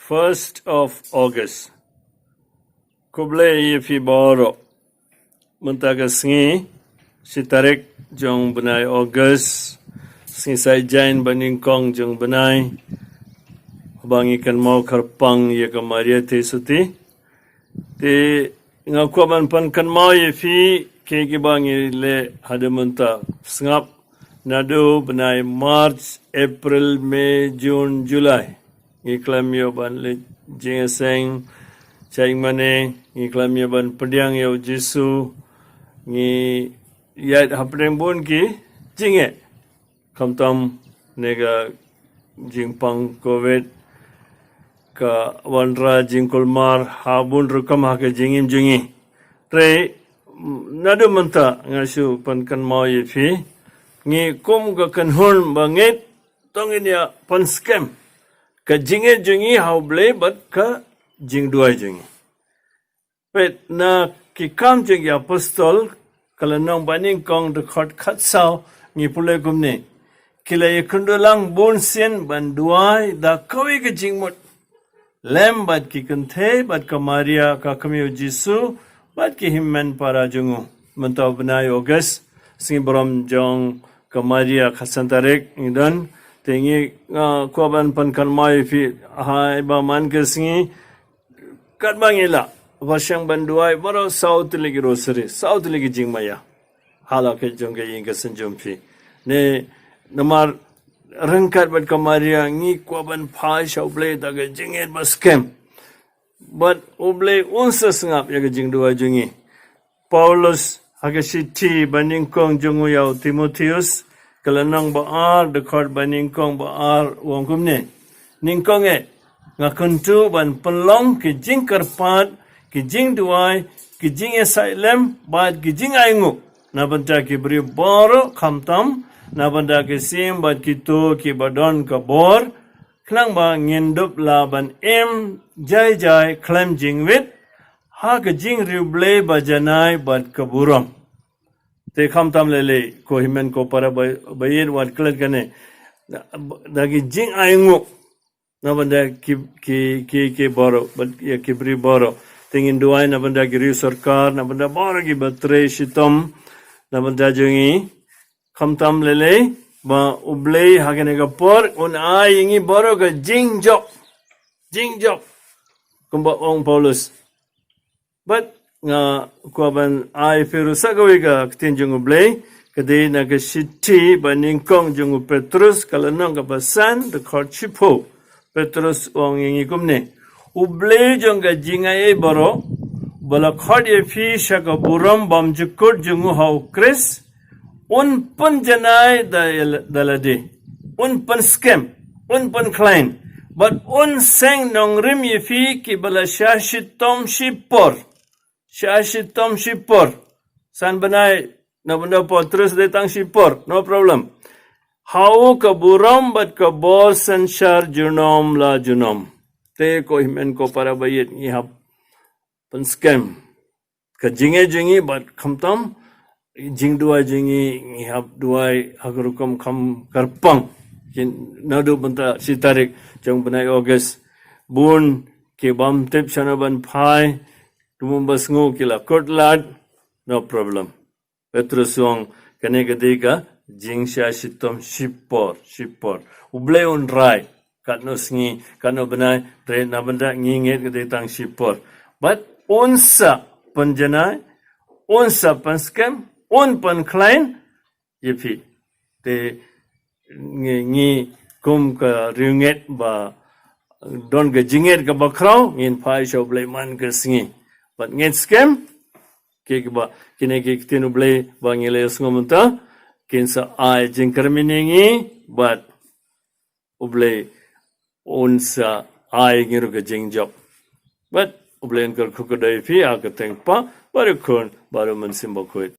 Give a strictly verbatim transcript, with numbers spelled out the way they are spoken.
First of August. Khublei ïa phi baroh. Mynta ka sngi, shi tarik jong bnai August, sngi Saitjaiñ ba nyngkong jong bnai, ba ngi kynmaw kyrpang ïa ka Maria Theisotti. Te nga kwah ban pynkynmaw ïa phi, kiei kiba ngi leh haduh mynta. Sngap, naduh bnai March, April, May, June, July, ngi khlem ïoh ban leit jingïaseng, check money, ngi khlem ïoh ban pdiang ïa u Jisu, ngi ïaid hapdeng bun ki jingeh. Khamtam ne ka jingpang covid ka wanrah jingkulmar ha bun rukom ha ka jingim jong ngi. Te naduh mynta nga shu pynkynmaw ïa phi, ngi kum ka kynhun ba ngeit, to ngin ïa pynskhem ka jingngeit jong ngi ha U Blei bad ka jingduwai jong ngi. Peit na Ki Kam jong ki Apostol, ka lynnong ba nyngkong, dkhot khatsaw, ngi pule kumne: Ki la ïakynduh lang bunsien ban duwai da kawei ka jingmut lem bad ki kynthei bad ka Maria ka kmie u Jisu bad ki hynmen para jong u. Mynta u bnai August, sngi burom jong ka Maria, khatsan tarik ngi don. Te ngi, ah, kwah ban pynkynmaw ïa phi, haba man ka sngi, katba ngi lah, ba shong ban duwai baroh saw tylli ki rosary, saw tylli ki jingmaïa ha la ka jong ka ïing ka sem jong phi. Ne namar ryngkat bad ka Maria ngi kwah ban phai sha U Blei da ka jingngeit ba skhem. Bad U Blei un sa sngap ïa ka jingduwai jong ngi. Paulus ha ka shithi ba nyngkong jong u ïa u Timotheus, ka lynnong ba ar, dkhot ba nyngkong ba ar, u ong kumne: Nyngkong eh, nga kyntu ban pynlong ki jingkyrpad, ki jingduwai, ki jingïasaid lem bad ki jingainguh na bynta ki briew baroh, khamtam na bynta ki sim bad kito kiba don ka bor, khnang ba ngin dup lah ban im jai jai khlem jingwit ha ka jingriewblei ba janai bad ka burom. Te khamtam lei lei, ko hynmen ko para ba, ba ïeit, wat klet kane da, da ki jingainguh na bynta ki, ki, ki, ki baroh, bad ïa ki briew baroh. Te ngin duwai na bynta ki riew sorkar, na bynta baroh kiba trei shitom na bynta jong ngi. Khamtam lei lei ba U Blei ha kane ka por un ai ïa ngi baroh ka jingjop, jingjop, kumba ong Paulus. Bad nga kwah ban ai phi ruh sa kawei ka ktien jong U Blei, ka dei na ka shithi ba nyngkong jong u Petrus, ka lynnong kaba san, dkhot shiphew. Petrus u ong ïa ngi kumne: U Blei jong ka jingai ei baroh, ba la khot ïa phi sha ka burom bymjukut jong u ha U Khrist, un pynjanai da, da lade, un pynskhem, un pynkhlaiñ, bad un seng nongrim ïa phi kiba la shah shitom shipor. Shah shitom shipor. San bnai na bynta u Petrus dei tang shipor, no problem. Ha u ka burom bad ka bor synshar junom la junom. Te ko hynmen ko para ba ïeit, ngi hap pynskhem ka jingngeit jong ngi bad khamtam jingduwai jong ngi, ngi hap duwai ha ka rukom kham kyrpang. Kin naduh mynta shi tarik jong bnai August, bun ki bym tip shano ban phai, tu mynba sngew ki la kut lad, no problem. Petrus u ong, kane ka dei ka jingshah shitom shipor, shipor. U Blei un rai, katno sngi, katno bnai, te na bynta ngi ngeit ka dei tang shipor. Bad un sa pynjanai, un sa pynskhem, un pynkhlaiñ ïa phi. Te ngi, ngi kum ka riewngeit ba don ka jingngeit kaba khraw, ngin phai sha U Blei man ka sngi. Bad ngeit skhem, kiei kiba, kine ki ktien U Blei ba ngi la ïohsngew mynta, kin sa ai jingkyrmen ïa ngi, bad U Blei un sa ai ngi ruh ka jingjop. Bad U Blei un kyrkhu kyrdoh ïa phi ha ka kyrteng U Kpa, bad U Khun, bad U Mynsiem Bakhuid.